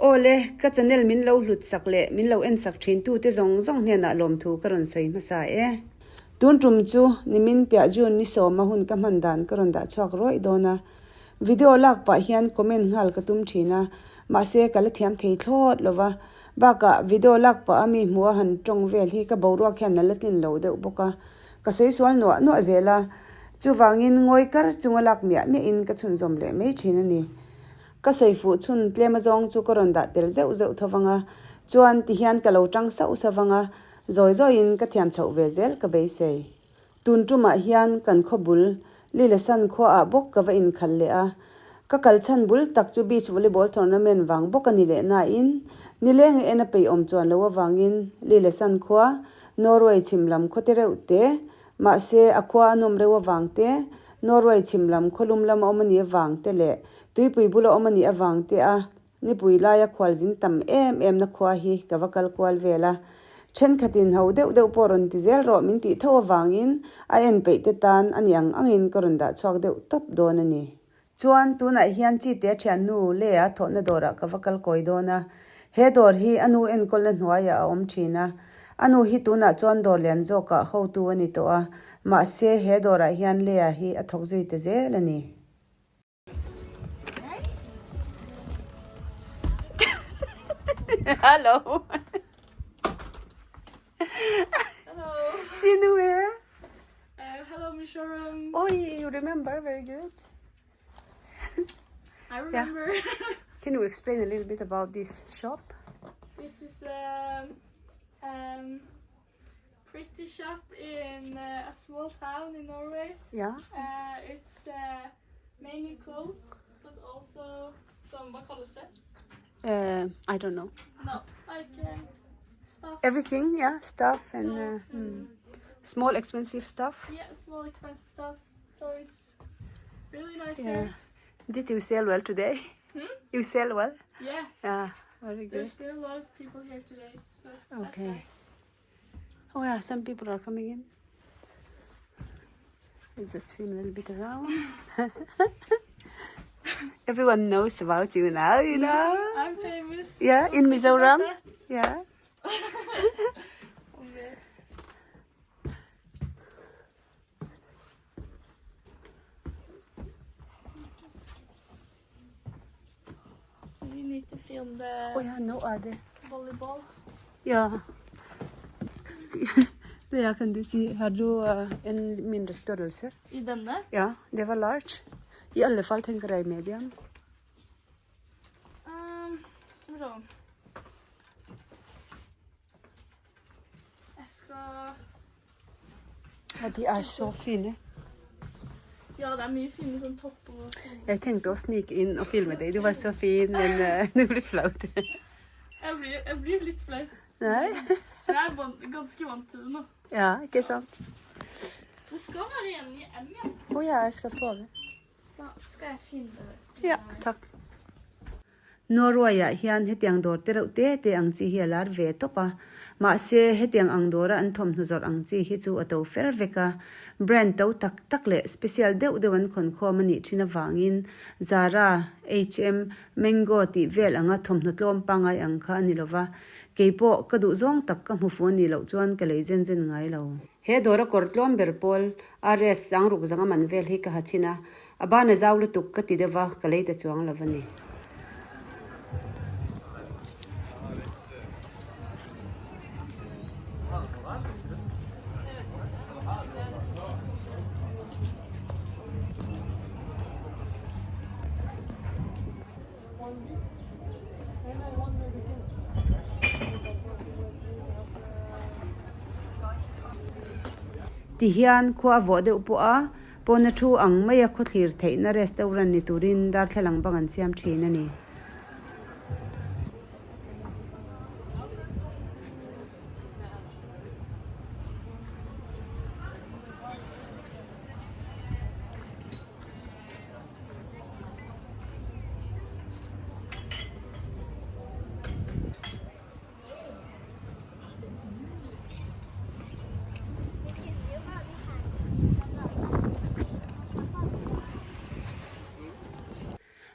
Aw le, ka channel min lo hlut sak leh min lo en sak thin tute zawng zawng hnenah lawmthu ka rawn sawi hmasa e. Tun tum chu nimin piah June ni sawma hun ka hman dan ka rawn dah chhuak rawih dawn a. Video lak pah hian comment nghal ka tum thin a, mahse ka la thiam thei thlawt lo va. Bakah video lak pah a mi hmuh a han tawng vel hi ka boruak hian a la tlin lo deuh bawk a, ka sawi sual nuah nuah zel a. Chuvangin ngawi kar chunga lak miah miahin ka chhunzawm leh mai thin a ni. Ka sawi fuh chhun tlem azawng chu ka rawn dah tel zeuh zeuh tho vang a, chuan tihian ka lo tang sauh sauh vang a, zawi zawiin ka thiam chhoh ve zel ka beisei. Tun tumah hian kan khaw bul, Lilasan khuaah bawk ka va inkhal leh a. Ka kal chhan bul tak chu beach volleyball tournament vang bawk a ni leh nain, nileng a en a peihawm chuan lo avangin Lilasan khua, Norway chhim lam khaw te reuh te, mahse a khua a nawm reuh avang te, Norway chhim lam khaw lum lama awm a nih avang te leh tuipui bula awm a nih avang te a Nipui laia khualzin tam em em na khua hi ka va kal kual vel a, thenkhatin ho deuh deuh pawh rawn ti zel rawh min tih tho avangin a en peih te tan a ni ang angin ka rawn dah chhuak deuh tawp dawn a ni. Chuan tunah hian Chite a thiannu Lea thawhna dawrah ka va kal kawi dawn a, he dawr hi a nu enkawlna hnuaiah a awm thin a, a nu hi tunah chuan dawr lian zawkah hotu a ni tawh a, mahse he dawrah hian Lea hi a thawk zui ta zel a ni. Hello. Hello. Sinue. Hello, Mizoram. Oh, you remember very good. I remember. Yeah. Can you explain a little bit about this shop? This is a pretty shop in a small town in Norway. Yeah. It's mainly clothes, but also some, hva kalles det? I don't know. No, like stuff. Everything, yeah, stuff and Soaps and small expensive stuff. Yeah, small expensive stuff. So it's really nice Yeah. here. Did you sell well today? Hmm? You sell well? Yeah. Yeah, very good. There's been a lot of people here today, so that's Okay. nice. Oh yeah, some people are coming in. Let's just film a little bit around. Everyone knows about you now, you know. I'm famous. Yeah, in Don't think about Mizoram. that. Yeah. We need to film the Oh yeah, no other. volleyball. Ja. Det jeg kan du si, har du en mindre størrelse? I denne? Ja, det var large. I alle fall tenker jeg medium. Skal vi se. Jeg skal Ja, de er så fine. Ja, det er mye fine sånn topper og sånn. Jeg tenkte å snike inn og filme deg. Du var så fin, men det blir flaut. Jeg blir litt flau. Nei? Jeg er ganske vant til det nå. Ja, ikke sant? Det skal være igjen i M, ja. Å ja, jeg skal prøve. Da skal jeg finne det. Ja, takk. Norway-ah hian hetiang dawr te reuh te te ang chi hi a lar ve tawp a, mahse hetiang ang dawra an thawmhnaw zawrh ang chi hi chu a to fer vek a, brand to tak tak leh special deuh deuh an khawn khawm a nih thin avangin Zara, H&M, Mango tih vel anga thawmhnaw tlawm pangngai ang kha a ni lova, keipawh ka duh zawng tak ka hmu fu a nih loh chuan ka lei zen zen ngai lo. He dawra kawr tlawm ber pawl RS sangruk zanga man vel hi ka ha chhin a, a ban a zau lutuk ka ti deuh va, ka lei ta chuang lo a ni. Ti hian khua a vawh deuh pawh a, pawna thu ang maia khawthlir theihna restaurant ni turin darthlalang bang an siam thin a ni.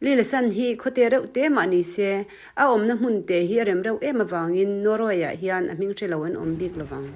Lillesan hi khawte reuh te mah ni se, a awmna hmun te hi a rem reuh em avangin Norway-ah hian a hming hre lo an awm bik lovang.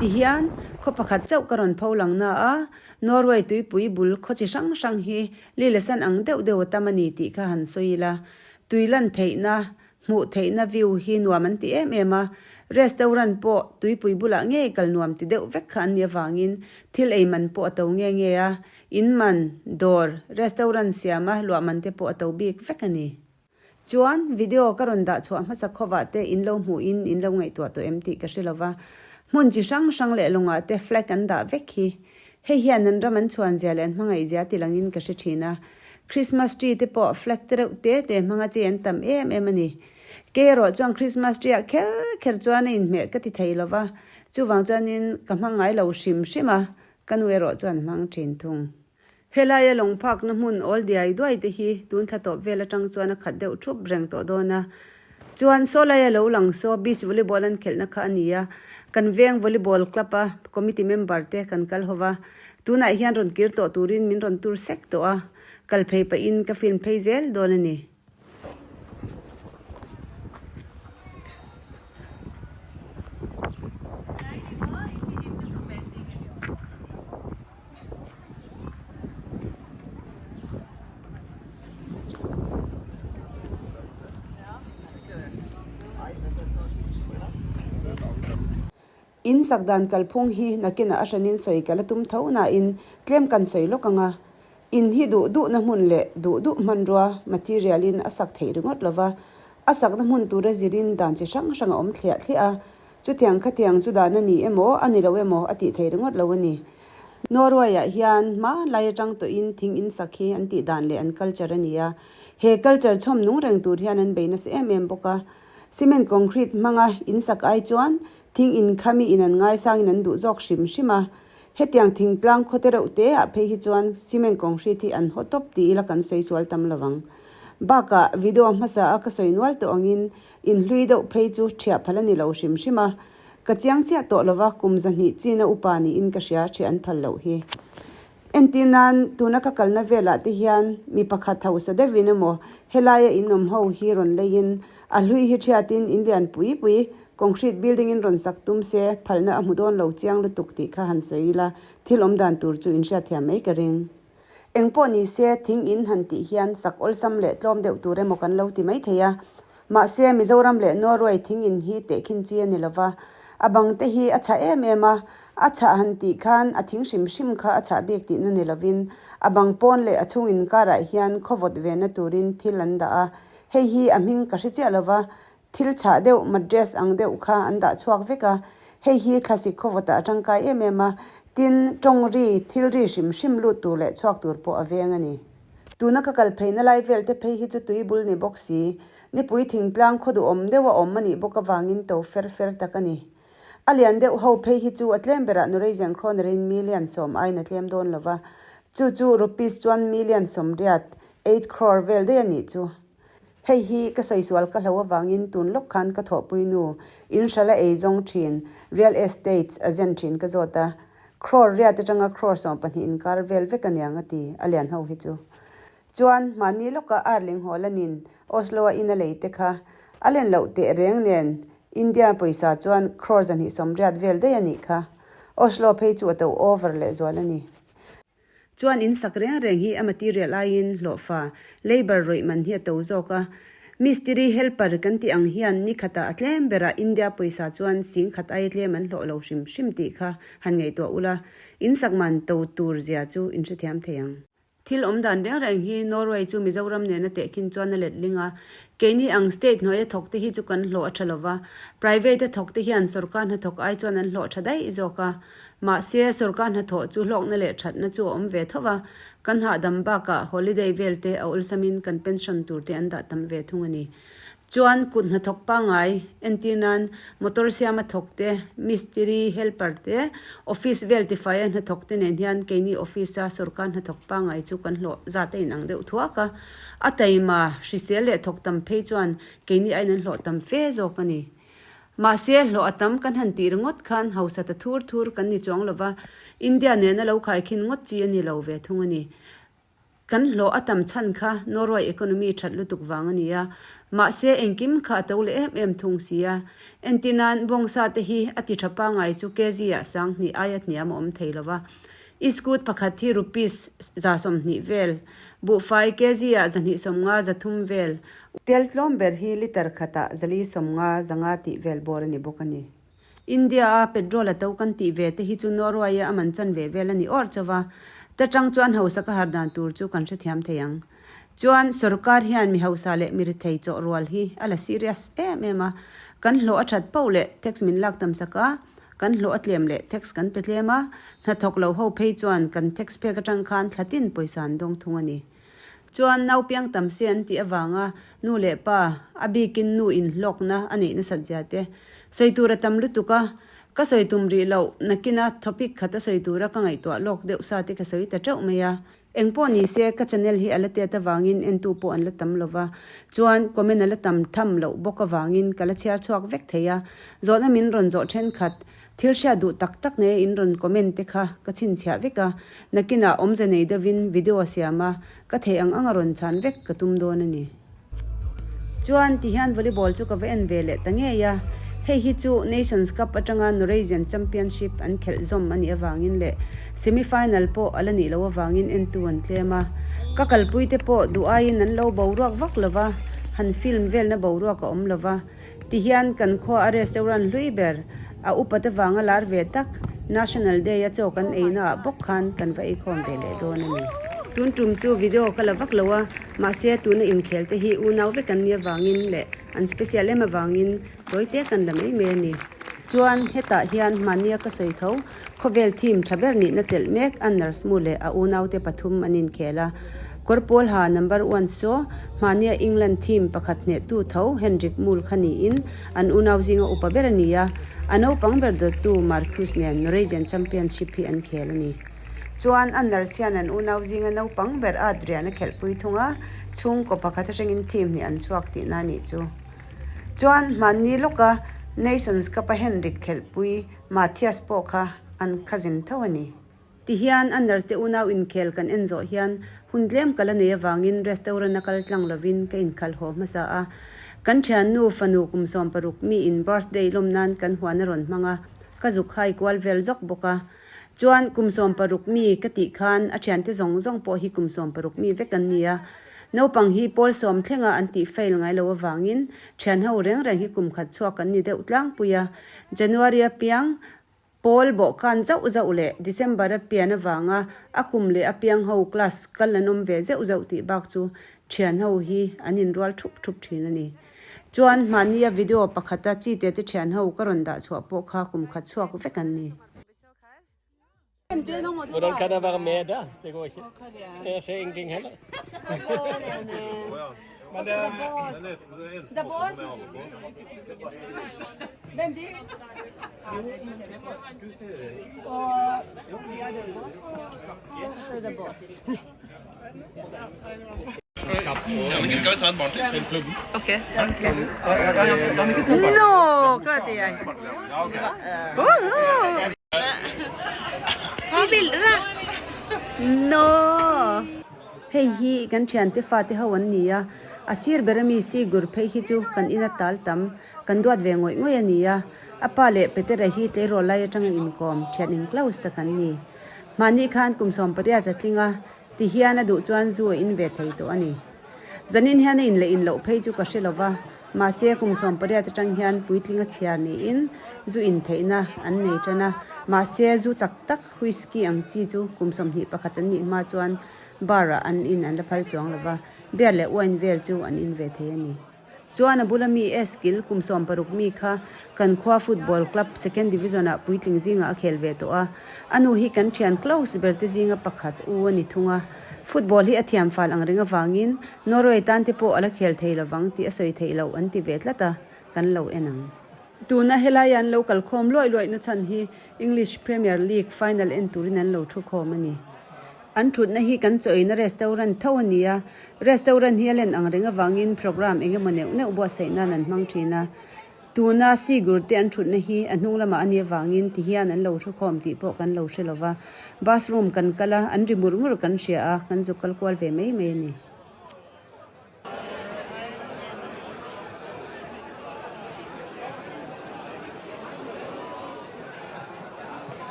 Tihian, khaw pakhat chauh ka rawn pho lang na a, Norway tuipui bul khaw chi hrang hrang hi Lillesan ang deuh deuh a tam a ni tih kha han sawi ila. Tui lan theihna, hmuh theihna view hi nuam an ti em em a, restaurant pawh tuipui bulah ngei kal nuam ti deuh vek kha an nih avangin thil ei man pawh a to nge nge a, in man, dawr, restaurant siama luah man te pawh a to bik vek a ni. Chuan, video ka rawn dah chhuah hmasa khawvah te in lo hmuhin in lo ngaihtuah tawh em tih ka hre lo va. Hmun chi hrang hrang leh lawngah te flag an dah vek hi. Hei hian an ram an chhuan zia leh an hmangaih zia ti langin ka hre thin a. Christmas tree te pawh flag te reuh te te hmanga chei an tam em em a ni. Kei erawh chuan Christmas tree ah kher kher chuan a inhmeh ka ti thei lo va, chuvang chuanin ka hmang ngai lo hrim hrim a, ka nu erawh chuan hmang thin thung. Helaia lawng phakna hmun awl diai duai te hi tun thla tawp vel atang chuan a khat deuh thup reng tawh dawn a. Chuan sawlaia lo lang saw beach volleyball an khelhna kha a ni a, kan veng volleyball club a committee member te kan kal ho va, tunah hian rawn kir tawh turin min rawn tur sek tawh a, kal phei pahin ka film phei zel dawn a ni. In sak dan kalphung hi nakinah a hranin sawi ka la tum tho nain tlem kan sawi lawk ang a. In hi duh duhna hmun leh duh duh hmanrua, material, in a sak theih ringawt lo va, a sakna hmun tura zirin dan chi hrang hrang a awm thliah thliah a, chutiang khatiang chu dan a ni emaw a ni lo emaw a tih theih ringawt lo a ni. Norway-ah hian hmanlai atang tawhin thing in sak hi an tih dan leh an culture a ni a, he culture chhawm nung reng tur hian an bei nasa em em bawk a. Cement concrete hmanga in sak ai chuan thing in kha mi in an ngaisangin an duh zawk hrim hrim a. Hetiang thingtlang khaw te reuh te ah phei hi chuan cement concrete hi an haw tawp ti ila kan sawi sual tam lovang. Bakah video hmasa a ka sawi nual tawh angin in hlui deuh phei chu thiah phal a ni lo hrim hrim a. Ka chiang chiah tawh lova kum 200 china upa niin ka hria thiah an phal loh hi. Entir nan, tuna ka kalna velah te hian mi pakhat hausa deuhin emaw helaia in awm ho hi rawn leiin a hlui hi thiatin in lian pui pui concrete building in rawn sak tum se phalna a hmu dawn lo chiang lutuk tih kha han sawi ila thil awm dan tur chu in hriatthiam mai ka ring. Engpawh ni se thing in han tih hian sak awlsam leh tlawm deuh tur emaw kan lo ti mai thei a. Mahse, Mizoram leh Norway thing in hi tehkhin chi a ni lo va, a bang te hi a chhah em em a, a chhah han tih khan a thing hrim hrim kha a chhah bik tihna ni lovin a bang pawn leh a chhung inkarah hian khawvawt venna turin thil an dah a, hei hi a hming ka hre chiah lo va, thil chhah deuh mattress ang deuh kha an dah chhuak vek a, hei hi thlasik khawvawtah a tangkai em em a, tin, tawng ri, thil ri hrim hrim lut tur leh chhuak tur pawh a veng a ni. Tuna ka kal pheina lai vel te phei hi chu tui bul ni bawk si, nipui thingtlang khaw duhawm deuh a awm a nih bawk avangin to fer fer tak a ni. A lian deuh ho phei hi chu a tlem berah Norwegian kroner in million 10 aiin a tlem dawn lo va, chu chu rupees chuan million 80, eight crore, vel daih a nih chu. Hei hi ka sawi sual ka hlo avangin tun lawk khan ka thawhpui nu, in hrala ei zawng thin, real estates a zen thin ka zawt a. Crore riat atanga crore 12 inkar vel vek aniang a ti, a lian ho hi chu. Chuan, mahni lawka Erling Haaland-in Oslo-a in a lei te kha a len loh teh reng nen India pawisa chuan crore 280 vel daih a nih kha. Oslo phei chu a to over lehzual a ni. Chuan in sak reng reng hi a material aiin hlawhfa, labour rawih man hi a to zawk a. Mistiri helper kan tih ang hian ni khatah a tlem berah India pawisa chuan sing khat aia tlem an hlawh lo hrim hrim tih kha han ngaihtuah ula, in sak man to tur zia chu in hrethiam thei ang. Thil awm dan reng reng hi Norway chu Mizoram nena tehkhin chuan a letling a, keini ang state hnuaia thawk te hi chu kan hlawh a tha lova, private a thawk te hian sorkar hnathawk ai chuan an hlawh tha daih zawk a. Mahse, sorkar hnathawh chu hlawkna leh thatna chu a awm ve tho va, kan hahdam bakah holiday vel te a awlsamin kan pension tur te an dah tam ve thung a ni. Chuan kut hnathawk pangngai, entir nan motor siama thawk te, mistiri, helper te, office vel tifaia hnathawk te nen hian keini office a sorkar hnathawk pangngai chu kan hlawh zat a inang deuh thuak a. A taima, hrisel leh thawk tam phei chuan keini aiin an hlawh tam fe zawk a ni. Mahse, hlawh a tam kan han tih ringawt khan hausa ta thur thur kan ni chuang lova, India nena lo khaikhin ngawt chi a ni lo ve thung a ni. Kan hlawh a tam chhan kha Norway economy that lutuk vang a ni a, mahse engkim kha a to leh em em thung si a. Entir nan bawngsa te hi a ti tha pangai chu kg ah 2000 aia hniam a awm thei lo va. Iskut pakhat hi rupees 120 vel, buhfai kg ah 250 300 vel. Tel tlawm ber hi litre khatah 450 500 tih vel bawr a ni bawk a ni. India a petrol a to kan tih ve te hi chu Norway a a man chan ve vel a ni awrh chauh va, ta tang chuan hausa ka har dan tur chu kan hrethiam thei ang. Chuan sorkar hian mi hausa leh mi rethei chawh rual hi a la serious em em a, kan hlawh a that poh leh tax min lak tam sak a, kan hlawh a tlem leh tax kan pe tlem a, hnathawk lo ho phei chuan kan tax pek atang khan thla tin pawisa an dawng thung a ni. Chuan nau piang tam se an tih avanga nu leh pa, a bikin nu inhlawkna a neih nasat zia te sawi tur a tam lutuk a, ka sawi tum rih loh nakina topic khat a sawi tura ka ngaihtuah lawk deuh sa te ka sawi ta teuh mai a. Engpawh ni se ka channel hi a la tet avangin entu pawh an la tam lova, chuan comment a la tam tham loh bawk avangin ka la chhiar chhuak vek thei a, zawhna min rawn zawh thenkhat Thil hriat duh tak tak nei in rawn comment te kha ka chhinchhiah vek a, nakinah awmze nei deuhin video a siam a, ka theih ang ang a rawn chhan vek ka tum dawn a ni. Chuan ti hian volleyball chu ka va en ve leh ta ngei a, hei hi chu Nations Cup atanga Norwegian Championship an khelh zawm a nih avangin leh semi final pawh a la nih loh avangin entu an tlem a, ka kalpui te pawh duh aiin an lo boruak vak lova, han film velna boruak a awm lova. Tihian kan khua a restaurant hlui ber, a upat avanga lar ve tak, National Day a chaw kan eina ah bawk khan kan va eikhawm ve leh dawn a ni. Tun tum chu video ka la vak lo a, mahse tuna inkhel te hi unau vek an nih avangin leh an special em avangin tawi te kan la mai mai a ni. Chuan hetah hian hmania ka sawi tho, khawvel team tha ber nihna chelh mek a nurse mu leh a unaute pathum an inkhel a. Kawr pawl ha number one saw hmania England team pakhat hnehtu tho Henrik Muhl kha niin an unau zinga upa ber a ni a, a naupang ber dawttu Marcus nen Norwegian Championship hi an khel a ni. Chuan a nurse hian an unau zinga naupang ber Adrian a khelhpui thung a, chhungkaw pakhat atangin team hnih an chhuak tihna a nih chu. Chuan hmanni lawka Nations Cup a Henrik khelhpui Mathias pawh kha an cousin tho a ni. Tihian a nurse te unau inkhel kan en zawh hian hun tlem ka la nei avangin restaurant a kal tlang lovin ka inkhalh haw hmasa a. Kan thiannu fanu kum 16 mi in birthday lawm nan kan huan a rawn hmang a, ka zuk hai kual vel zawk bawk a. Chuan kum 16 mi ka tih khan a thiante zawng zawng pawh hi kum 16 mi vek an ni a. Naupang hi pawl sawm thlenga an tih fail ngai lo avangin thianho reng reng hi kum khat chhuak an ni deuh tlangpui a. January a piang Pawl bawhkan zauh zauh leh December a pian avanga a kum leh a piang ho class kal an awm ve zeuh zeuh tih bak chu thian ho hi an inrual thup thup thin a ni. Chuan hmahni a video pakhata chite te thian ho ka rawn dah chhuah pawh kha kum khat chhuak vek an ni. Hvordan kan jeg være med der? Det går ikke. Jeg ser ingenting heller. Men det er The boss. Bendik. Og the other boss. Og så er det boss. Jannicke skal jo ta et barn til. Ok. Nå klarte jeg. Woohoo! Ta bilde da! No! Hei hi kan thiante fate ho an ni a, a sir ber ami Sigur phei hi chu kan ina tal tam, kan duat ve ngawih ngawih a ni a. A pa leh Petera hi tleirawl lai atanga inkawm thian in close tak an ni. Mahni khan kum 18 a tling a, ti hian a duh chuan zu a in ve thei tawh a ni. Zanin hian a in leh in loh phei chu ka hre lo va, mahse kum 18 atang hian puitling a chhiar niin zu in theihna an nei tan a, mahse zu chak tak whisky ang chi chu kum 21 an nih hma chuan bar ah an in an la phal chuang lo va, beer leh wine vel chu an in ve thei a ni. Chuan a bula mi Eskil kum 16 mi kha kan khua football club second division ah puitling zingah a khel ve tawh a, a nu hi kan thian close ber te zinga pakhat u a ni thung a. Football hi a thiam fal ang reng avangin Norway tan te pawh a la khel thei lovang tih a sawi theih loh an ti ve tlat a, kan lo en ang. Tuna helaia an lo kal khawm luaih luaih na chhan hi English Premier League final en turin an lo thu khawm a ni. An thutna hi kan chaw eina restaurant tho a ni a, restaurant hi a len ang reng avangin programme eng emaw neuh neuh buatsaih nan an hmang thin a. Tuna Sigur te an thutna hi a hnung lamah a nih avangin ti hian an lo thu khawm tih pawh kan lo hre lo va. Bathroom kan kal a, an ri mur mur kan hria a, kan zuk kal kual ve mai mai a ni.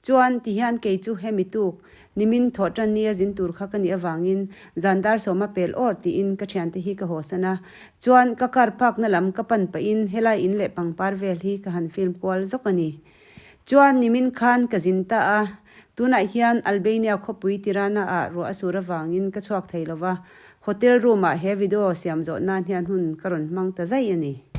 Chuan, ti hian kei chu hemi tuk, nimin thawh tan nia zin tur kha ka nih avangin zan dar sawma pel awr tiin ka thiante hi ka hawsan a. Chuan, ka car park na lam ka pan pahin helai in leh pangpar vel hi ka han film kual zawk a ni. Chuan, nimin khan ka zin ta a, tunah hian Albania khawpui Tirana ah ruah a sur avangin ka chhuak thei lo va, hotel room ah he video siam zawh nan hian hun ka rawn hmang ta zai a ni.